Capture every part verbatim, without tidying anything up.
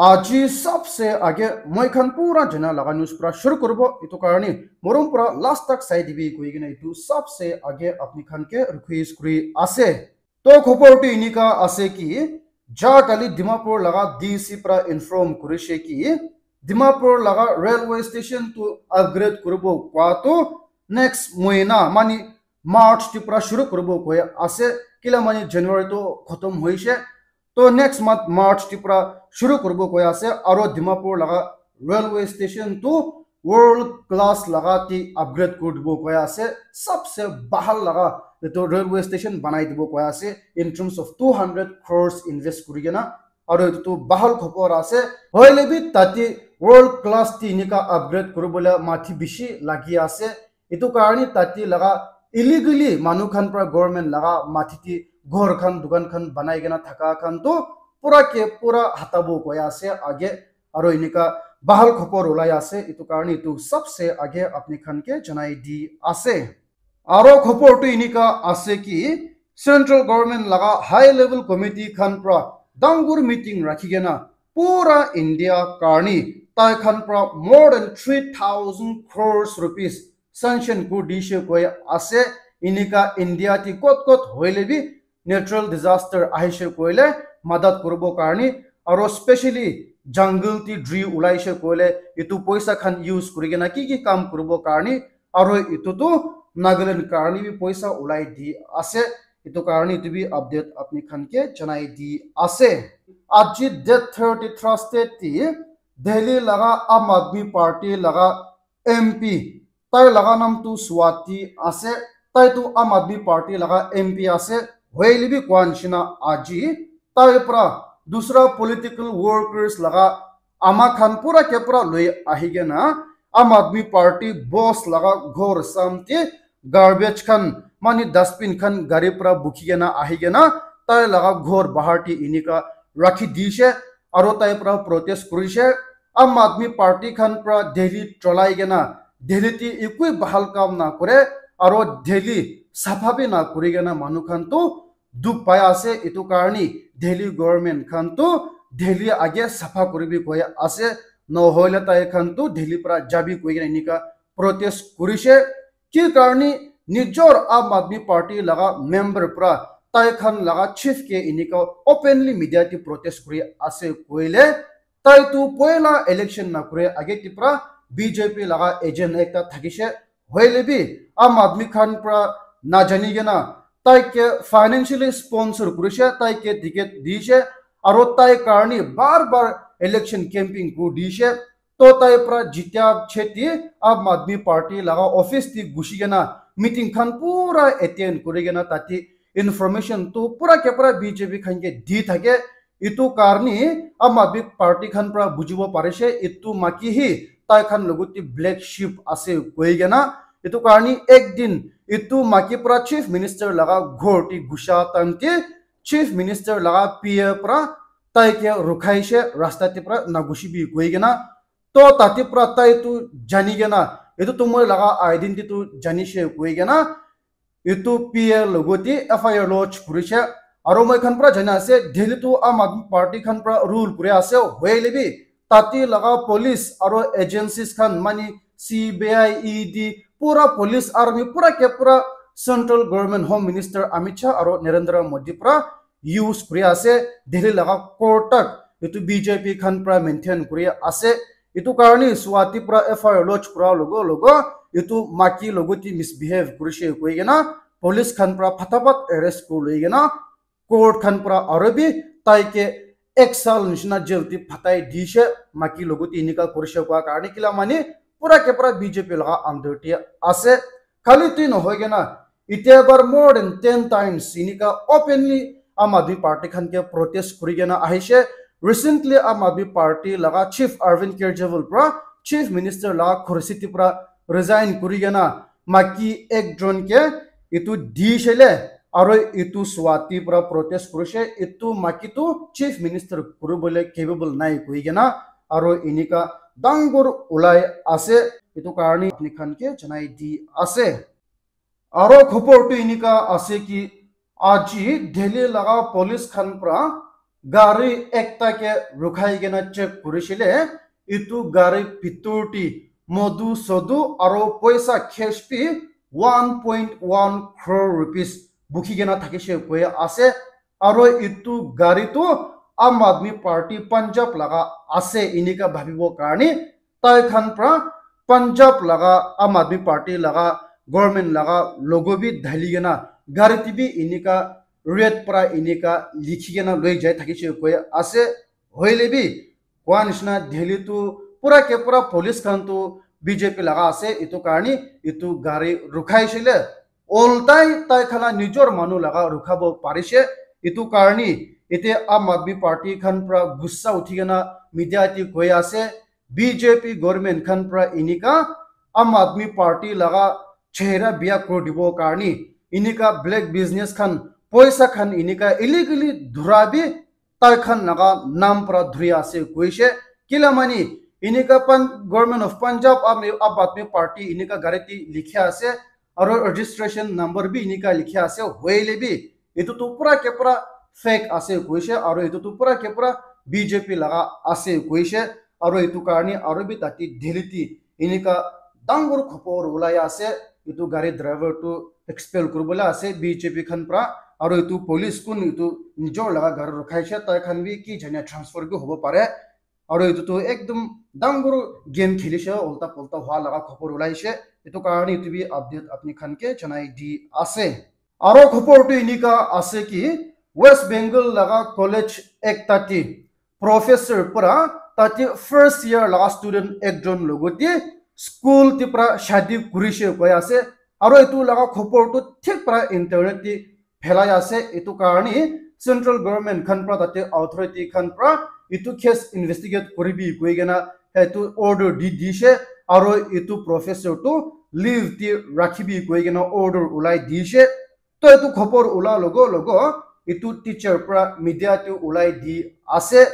Aji sabse age moi khan pura jana laga news pura shuru kuribo, etu karni morom pura last tak sai dibi koi kena etu sabse age apni khan ke request kuri ase. To khobor tu enika ase ki, ja kali Dimapur laga D C pra inform kurishe ki, Dimapur laga railway station tu upgrade kuribo kwa tu next mohina mani March ti pra shuru kuribo koi ase, kila mani January tu khotom hoishe. To next month March ti pra shuru kuribo koi ase, aro Dimapur laga railway station tu world class laga ti upgrade kuri dibo koi ase, sabse bahal laga etu railway station banai dibo koi ase in terms of two hundred crores invest kuri kena, aro etu tu bahal khobor ase. Hoile bi tate world class ti enika upgrade kuribole mati bishi lagi ase. Etu karni tate laga illegally manu khan pra government laga mati ti ghor khan dukan khan banai kena thaka khan tu pura ke pura hatabo koi ase age, aro enika bahal khobor ulai ase, etu karni etu sabse age apni khan ke janai di ase. Aro khobor tu enika ase ki central government laga high level committee khan pra dangur meeting rakhi kena pura India karni tai khan pra more than three thousand crores rupees sanction kuri dishe koi ase. Enika India ti kot kot hoile bi natural disaster ahishe koile madat kuribo karni, aro specially jungle ti tree ulaishe koile etu poisa khan use kuri kena ki ki kam kuribo karni, aro etu tu Nagaland karni bi poisa ulai di ase. Etu karni etu bi update apni khan ke janai di ase. Aji date thirty Thursday ti Delhi laga Aam Aadmi Party laga M P, tai laga nam tu Swati ase, tai tu Aam Aadmi Party laga M P ase, hoile bi koa nishina aji tai pra dusra political workers laga ama khan pura ke pura loi ahi kena Aam Aadmi Party boss laga ghor samti garbage khan mani dustbin khan gari pra bukhi kena ahi kena tai laga ghor bahar ti enika rakhi dishe, aro tai pra protest kurishe. Aam Aadmi Party khan pra Delhi cholai kena Delhi ti ekoi bahal kam na kore, aro Delhi sapha bi na kuri kena manu khan tu dukh pai ase. Etu karni Delhi government khan tu Delhi age sapha kuribi koi ase, nohoile tai khan tu Delhi pra jabi koi kena enika protest kurishe. Ki karni nijor Aam Aadmi Party laga member pra tai khan laga chief ke enika openly media ti protest kuri ase koile, tai tu poila election na kure age ti pra B J P laga agent ekta thakishe, hoile bi Aam Aadmi khan pra na jani kena tai ke financially sponsor kurishe, tai ke ticket dishe, aro tai karni bar bar election camping kuri dishe. To tai pra jitia cheti Aam Aadmi Party laga office ti gushi kena meeting khan pura attend kuri kena tate information tu pura ke pura B J P khan ke di thake. Etu karni Aam Aadmi Party khan pra bujibo parishe etu maki hi tai khan logot ti black sheep ase koi kena. Etu karni ek din etu maki pra chief minister laga ghor ti gusha time ti chief minister laga P A pra tai ke rukhaishe, rasta ti pra na gushi bi koi kena. To tate pra tai tu jani kena, etu tu moi laga identity tu janishe koi kena, etu P A logot ti F I R lodge kurishe. Aro moi khan pra jana ase, Delhi tu Aam Aadmi Party khan pra rule kuri ase, hoile bi tate laga police aro agencies khan mani C B I, E D, pura police army, pura ke pura central government home minister Amit Shah aro Narendra Modi pra use kuri ase, Delhi laga court tak etu B J P khan pra maintain kuri ase. Etu karni Swati pra F I R lodge kura logo logo etu maki logot ti misbehave kurishe koi kena police khan pra phatapat arrest kuri loi kena court khan pra aro bi tai ke ek saal nishina jail ti phatai dishe, maki logot ti enika kurishe kua karni kila mani pura ke pura B J P laga under ti ase. Khali ti nohoi kena, itya bar more than ten times enika openly Aam Aadmi Party khan ke protest kuri kena ahishe. Recently Aam Aadmi Party laga chief Arvind Kejriwal pra chief minister laga khursi ti pra resign kuri kena maki ek jon ke etu dishe le, aro etu Swati pra protest kurishe, etu maki tu chief minister kuribole capable nai koi kena, aro enika dangor ulai ase. Etu karni apni khan ke janai di ase. Aro khobor tu enika ase ki aji Delhi laga police khan pra gari ekta ke rukhai kena check kurishile, itu gari bhitor te modu sodu aro poisa cash bi one point one crore rupees bukhi kena thakishe koi ase. Aro itu gari tu Aam Aadmi Party Punjab laga ase inika bhabibo karne tai khan pra Punjab laga Aam Aadmi Party laga government laga logo bi dhali kena gari te bi inika red pra inika likhi kena loi jai thakishe koi ase. Hoile bi koa nishina Delhi tu pura ke pura police khan tu B J P laga ase, itu karne itu gari rukhai shile. Oltai tai khan la nijor manu laga rukhabo parishe. Itu karne ite Aam Aadmi Party khan pra gussa uthi kena media te koi ase, B J P government khan pra inika Aam Aadmi Party laga chehra biya kuri dibo karne inika black business khan poisa khan inika illegally dhura bi tai khan laga nam pra dhuri ase koishe. Kila mani inika pan government of Punjab Aam Aadmi Party inika gari te likhi ase aro registration number bi inika likhi ase. Hoile bi itu tu pura ke pura fake ase koishe aro itu tu pura ke pura B J P laga ase koishe. Aro itu karne aro bi tate Delhi te inika dangor khopor ulai ase. Itu gari driver tu expel kuribole ase B J P khan pra. Aro itu police kun itu nijor laga gari rukhaishe, tai khan bi ki jane transfer bi hobo pare. Aro itu tu ekdum dangor game khelishe, ulta pulta hua laga khopor ulaishe. Itu karne itu bi update apni khan ke janai di ase. Aro khopor tu inika ase ki West Bengal laga college ekta te professor pra tate first year laga student ekjon logote school te pra shadi kurishe koi ase. Aro itu laga khopor tu thik pra internet te phelai ase. Itu karne central government khan pra tate authority khan pra itu case investigate kuribi koi kena itu order di dishe. Aro itu professor tu leave te rakhibi koi kena order ulai dishe. To itu khopor ula logo logo itu teacher pra media te ulai di ase.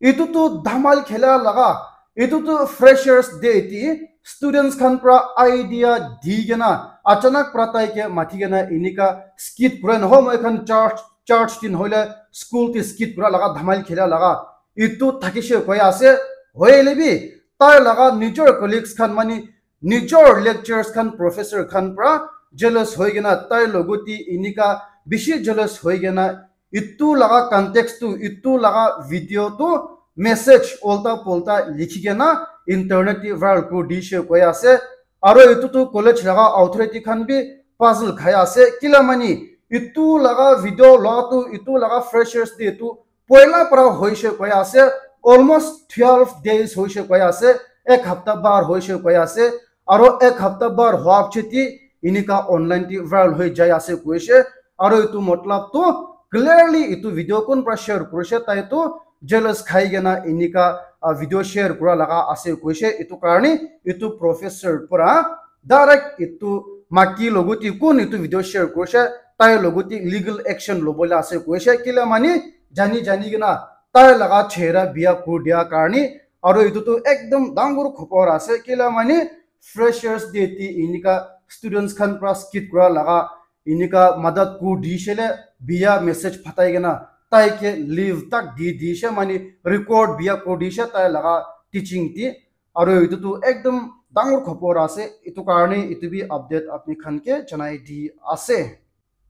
Itu tu dhamal khela laga, itu tu freshers day te students khan pra idea di kena achanak pra tai ke mathi kena inika skit kura noho, moi khan church church tin hoile school te skit kura laga dhamal khela laga itu thakishe koi ase. Hoile bi tai laga nijor colleagues khan mani nijor lecturers khan professor khan pra jealous hoi kena tai logote inika bishi jealous hoi kena itu laga context tu itu laga video tu message ulta pulta likhi kena internet te viral kuri dishe koi ase. Aro itu tu college laga authority khan bi puzzle khai ase kila mani itu laga video loa tu itu laga freshers day tu poila pra hoishe koi ase, almost twelve days hoishe koi ase, ek hapta bar hoishe koi ase, aro ek hapta bar hoa piche te inika online te viral hoi jai ase koishe, aro itu matlab tu clearly itu video kun pra share kurishe, tai tu jealous khai kena inika, ah, video share kura laga ase koishe, itu karne itu professor pra direct itu maki logote kun itu video share kurishe, tai logote legal action lobole ase koishe. Kila mani jani jani kena tai laga chehra biya kuri dia karne, aro itu tu ekdum dangor khopor ase. Kila mani freshers day te inika students khan pra skit kura laga inika madat kuri dishe le biya message phatai kena tai ke leave tak di dishe, mani record biya kuri dishe tai laga teaching te. Aro itu tu ekdum dangor khopor ase, itu karne itu bi update apni khan ke janai di ase.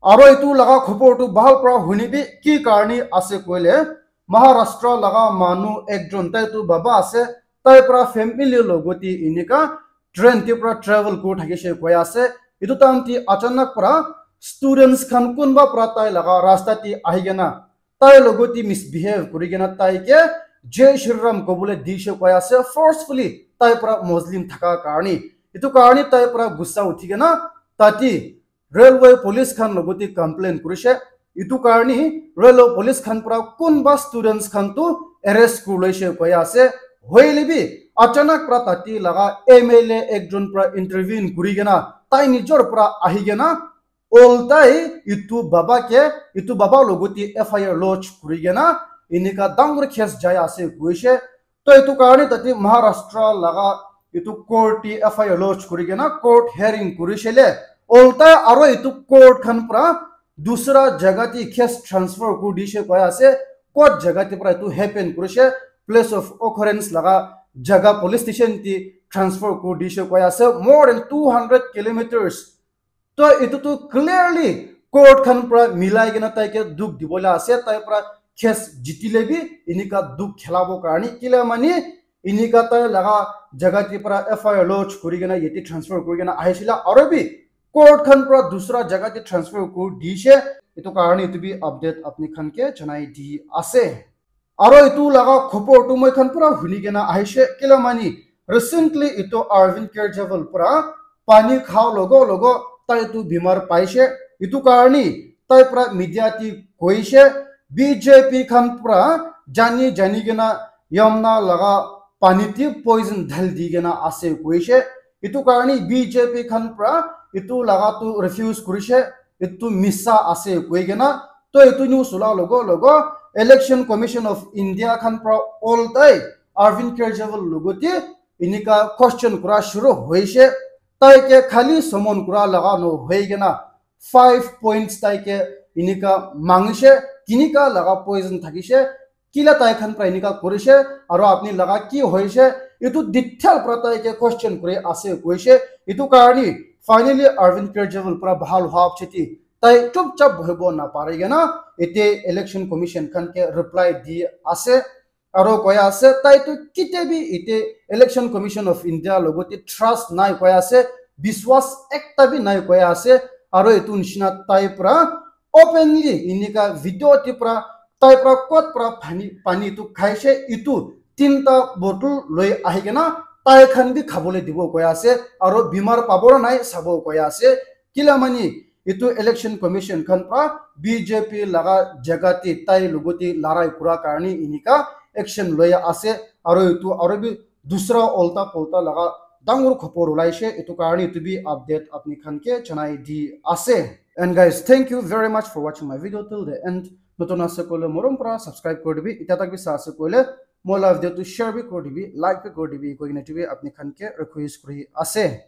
Aro itu laga khopor tu bhal pra huni bi ki karne ase koile, Maharashtra laga manu ekjon tai tu baba ase, tai pra family logote inika train te pra travel kuri thakishe koi ase. Itu time te achanak pra students khan kunba pra tai laga rasta te ahi kena tai logote misbehave kuri kena tai ke Jai Shri Ram kobole dishe koi ase, forcefully tai pra Muslim thaka karne. Itu karne tai pra gussa uthi kena tate railway police khan logote complain kurishe. Itu karne railway police khan pra kunba students khan tu arrest kuri loishe koi ase. Hoile bi achanak pra tate laga M L A ekjon pra intervene kuri kena tai nijor pra ahi kena oltai itu baba ke, itu baba logote F I R lodge kuri kena inika dangor case jai ase koishe. To itu karne tate Maharashtra laga itu court te F I R lodge kuri kena court hearing kurishe le, oltai aro itu court khan pra dusra jaga te case transfer kuri dishe koi ase. kot jaga te pra etu happen kurishe, place of occurrence laga jaga police station te transfer kuri dishe koi ase, more than two hundred kilometers. To etu tu clearly court khan pra milai kena tai ke dukh dibole ase, tai pra case jitile bi enika dukh khelabo karni, kile mani enika tai laga jaga te pra F I R lodge kuri kena yate transfer kuri kena ahishila, aro bi court khan pra dusra jaga te transfer kuri dishe. Etu karni etu bi update apni khan ke janai di ase. Aro etu laga khobor tu moi khan pura huni kena ahishe, kila mani recently etu Arvind Kejriwal pura pani khao logo logo tai tu bimar paishe. Etu karni tai pura media te koishe, B J P khan pura jani jani kena Yamuna laga pani te poison dhal di kena ase koishe. Etu karni B J P khan pura etu laga tu refuse kurishe, etu misa ase koi kena. To etu news ula logo logo Election Commission of India khan pra oltai Arvind Kejriwal logote enika question kura shuru hoishe. Tai ke khali summon kura laga no hoi kena five points tai ke enika mangishe, tinika laga poison thakishe, kila tai khan pra enika kurishe, aro apni laga ki hoishe, etu detail pra tai ke question kuri ase koishe. Etu karni finally Arvind Kejriwal pra bhal hua cheti tai chupchap bohibo napari kena ete Election Commission khan ke reply di ase. Aro koi ase, tai tu kite bi ete Election Commission of India logote trust nai koi ase, biswas ekta bi nai koi ase. Aro etu nishina tai pra openly enika video te pra tai pra kot pra pani, pani tu khaishe, etu tinta bottle loi ahi kena tai khan bi khabole dibo koi ase, aro bimar pabo na nai sabo koi ase. Kila mani etu Election Commission khan pra B J P laga jaga te tai logote larai kura karni enika action loi ase, aro etu aro bi dusra olta polta laga dangor khobor ulaishe, etu karni etu bi update apni khan ke janai di ase. And guys, thank you very much for watching my video till the end. Notun ase koile morom pra subscribe kuri dibi, ita tak bi sa ase koile moi la video tu share bi kuri dibi, like bi kuri dibi, koi kena etu bi apni khan ke request kuri ase.